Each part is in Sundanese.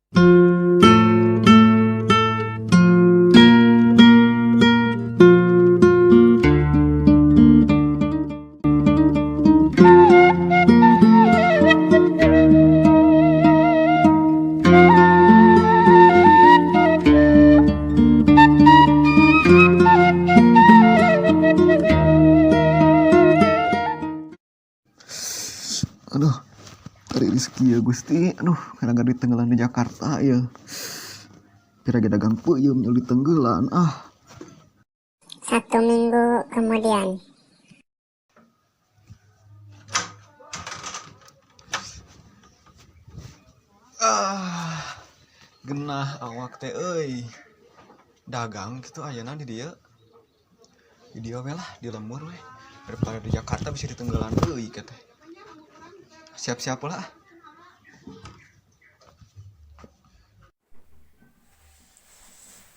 Aduh, ari rezeki ya Gusti. Aduh, gara-gara ditenggelan di Jakarta ya. Kira-kira dagang peuyeum nyoli tenggelan ah. 1 minggu kemudian. Ah, genah awak teh euy. Dagang gitu ayeuna di dieu. Di dieu we lah, di lembur we. Daripada di Jakarta bisa ditenggelan euy teh. Siap-siap lah.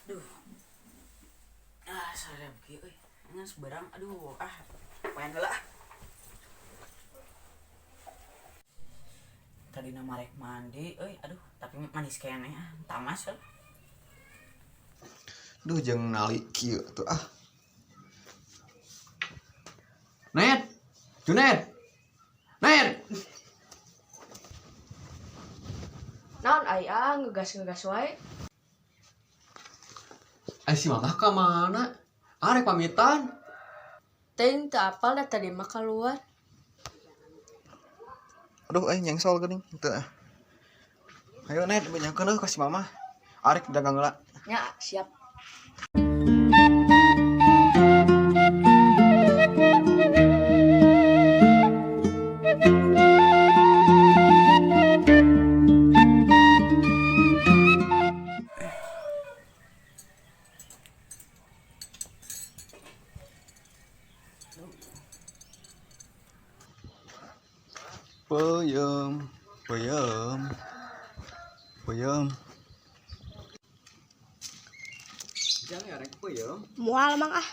Duh. Ah, sarap kieu euy. Ngan seberang aduh, ah, main heula. Tadi nama rek mandi euy, aduh, tapi manis keneh ah, tamas euy. Duh, jeung nali kieu tuh ah. Net, Junet. Net. Naon ai ah ngegas-ngegas wae. Ai si mamah ka mana? Arek pamitan. Teuing teu apal da tadi mah keluar. Aduh, nyengsol geuning teu ah. Ayo Net, benyakeun euy ka si mamah. Arek dagang heula. Nya, siap. Peuyeum, peuyeum, peuyeum. Jang ya rek peuyeum. Moal mang ah.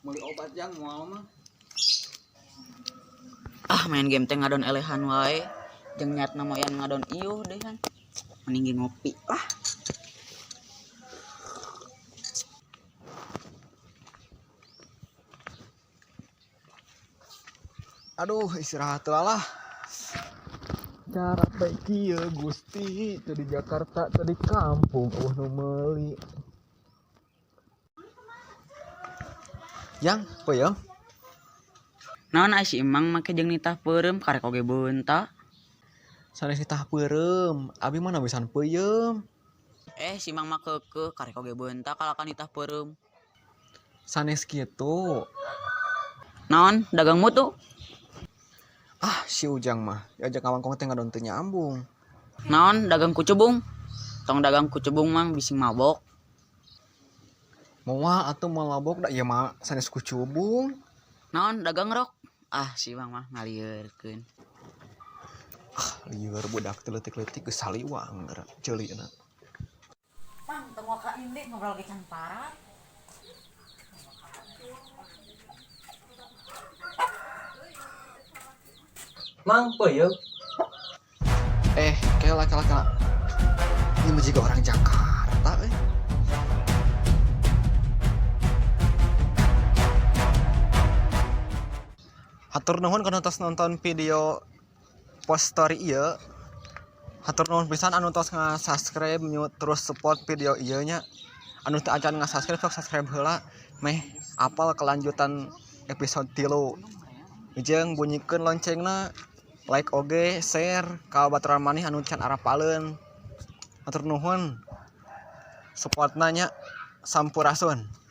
Meuli obat jang moal mah. Ah, main game teh ngadon elehan wae. Jeung nyatna moyan ngadon iuh deh kan. Mending ge ngopi lah. Aduh, istirahat lah. Cara baik kieu Gusti, teu di Jakarta, teu di kampung, eueuh nu meuli. Yang, peuyeum. Naon ai si Emang make jeung nitah peureum karek oge beunta. Sanes nitah peureum, abi mah nawisan peuyeum. Si Mang mah keukeuh karek oge beunta kalakan nitah peureum. Sanes kitu. Naon dagang mutu? Ah, si Ujang mah diajak ngawangkong teh ngadon teu nyambung. Naon dagang kucubung? Tong dagang kucubung mang bising mabok. Moal atuh moal mabok da ieu mah sanes kucubung. Naon dagang rok? Ah, si Mang mah ngalieurkeun. Ah, lieur budak teh leutik-leutik geus saliwang geura ceulina. Mang, tong waka inde ngobrol ge can parah. Mang peuyeum. Kela kela kela. Ini mah jiga orang Jakarta euy. Hatur nuhun kana tos nonton video post story ieu. Hatur nuhun pisan anu tos nga-subscribe nyu terus support video ieu nya. Anu teu acan nga-subscribe sok subscribe heula meh apal kelanjutan episode 3. Jeung bunyikeun loncengna, like oge, share ka baturan maneh anu can arapaleun. Hatur nuhun supportna nya. Sampurasun.